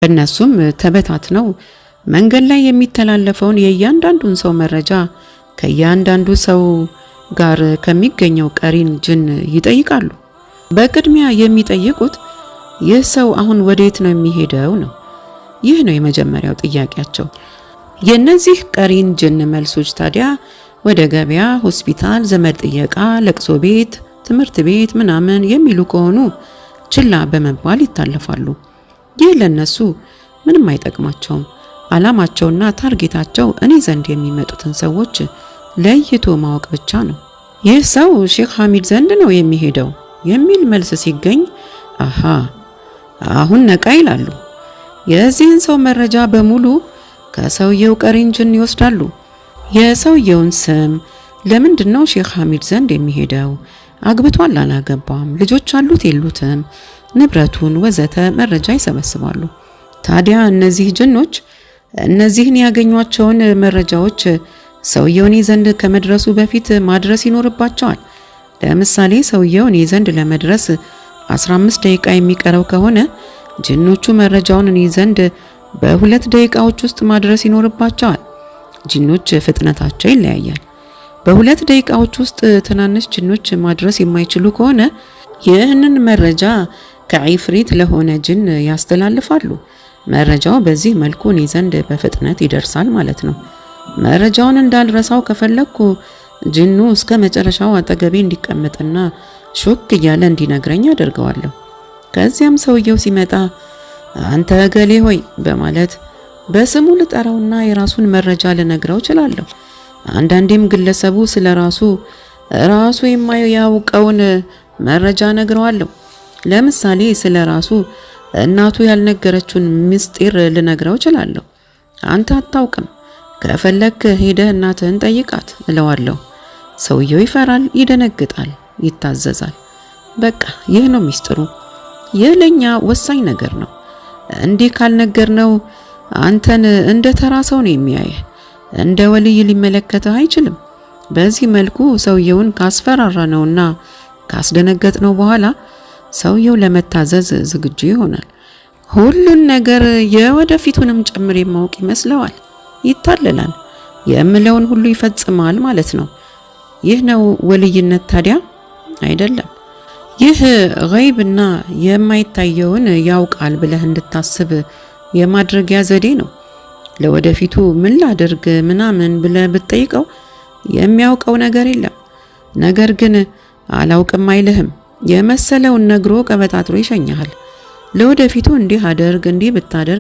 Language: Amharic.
እነሱም ተበታትነው መንገድ ላይ የሚተላለፈውን የእያንዳንዱን ሰው መረጃ ከእያንዳንዱ ሰው ጋር ከሚገኘው ቀሪን ጅን ይጠይቃሉ። በቅድሚያ የሚጠይቁት ይህ ሰው አሁን ወዴት ነው የሚሄደው ነው። ይህ ነው የመጀመሪያው ጥያቄያቸው። የእነዚህ ቀሪን ጅን መልሶች ታዲያ ወደ ገበያ፣ ሆስፒታል፣ ዘመድ ጥየቃ፣ ለቅሶ ቤት፣ ትምህርት ቤት ምናምን የሚሉ ከሆኑ ችላ በመባል ይታለፋሉ። ይህ ለነሱ ምንም አይጠቅማቸውም። ዓላማቸውና ታርጌታቸው እኔ ዘንድ የሚመጡትን ሰዎች ለይቶ ማወቅ ብቻ ነው። ይህ ሰው ሼክ ሐሚድ ዘንድ ነው የሚሄደው የሚል መልስ ሲገኝ አሃ አሁን ነቃ ይላሉ። የዚህን ሰው መረጃ በሙሉ ከሰውየው ቀሪን ጅን ይወስዳሉ። የሰውየውን ስም፣ ለምንድን ነው ሼክ ሐሚድ ዘንድ የሚሄደው፣ አግብቷል አላገባም፣ ልጆች አሉት የሉትም፣ ንብረቱን ወዘተ መረጃ ይሰበስባሉ። ታዲያ እነዚህ ጅኖች እነዚህን ያገኟቸውን መረጃዎች ሰውየው እኔ ዘንድ ከመድረሱ በፊት ማድረስ ይኖርባቸዋል። ለምሳሌ ሰውየው እኔ ዘንድ ለመድረስ 15 ደቂቃ የሚቀረው ከሆነ ጅኖቹ መረጃውን እኔ ዘንድ በ2 ደቂቃዎች ውስጥ ማድረስ ይኖርባቸዋል። ጅኖች ፍጥነታቸው ይለያያል። በ2 ደቂቃዎች ውስጥ ትናንሽ ጅኖች ማድረስ የማይችሉ ከሆነ ይህንን መረጃ ከዒፍሪት ለሆነ ጅን ያስተላልፋሉ። መረጃው በዚህ መልኩ እኔ ዘንድ በፍጥነት ይደርሳል ማለት ነው። መረጃውን እንዳልረሳው ከፈለግኩ ጅኑ እስከ መጨረሻው አጠገቤ እንዲቀመጥና ሹክ እያለ እንዲነግረኝ አደርገዋለሁ። ከዚያም ሰውየው ሲመጣ አንተ እገሌ ሆይ በማለት በስሙ ልጠራውና የራሱን መረጃ ልነግረው እችላለሁ። አንዳንዴም ግለሰቡ ስለ ራሱ ራሱ የማያውቀውን መረጃ ነግረዋለሁ። ለምሳሌ ስለ ራሱ እናቱ ያልነገረችውን ምስጢር ልነግረው እችላለሁ። አንተ አታውቅም፣ ከፈለክ ሄደህ እናትህን ጠይቃት እለዋለሁ። ሰውየው ይፈራል፣ ይደነግጣል፣ ይታዘዛል። በቃ ይህ ነው ሚስጥሩ። ይህ ለኛ ወሳኝ ነገር ነው። እንዲህ ካልነገርነው አንተን እንደ ተራ ሰው ነው የሚያይህ። እንደ ወልይ ሊመለከትህ አይችልም። በዚህ መልኩ ሰውየውን ካስፈራራነውና ካስደነገጥነው በኋላ ሰውየው ለመታዘዝ ዝግጁ ይሆናል። ሁሉን ነገር የወደፊቱንም ጭምር የማወቅ ይመስለዋል። ይታለላል። የምለውን ሁሉ ይፈጽማል ማለት ነው። ይህ ነው ወልይነት ታዲያ? አይደለም። ይህ ገይብና የማይታየውን ያውቃል ብለህ እንድታስብ የማድረጊያ ዘዴ ነው። ለወደፊቱ ምን ላድርግ ምናምን ብለህ ብትጠይቀው የሚያውቀው ነገር የለም። ነገር ግን አላውቅም አይልህም። የመሰለውን ነግሮ ቀበጣጥሮ ይሸኝሃል። ለወደፊቱ እንዲህ አድርግ እንዲህ ብታደርግ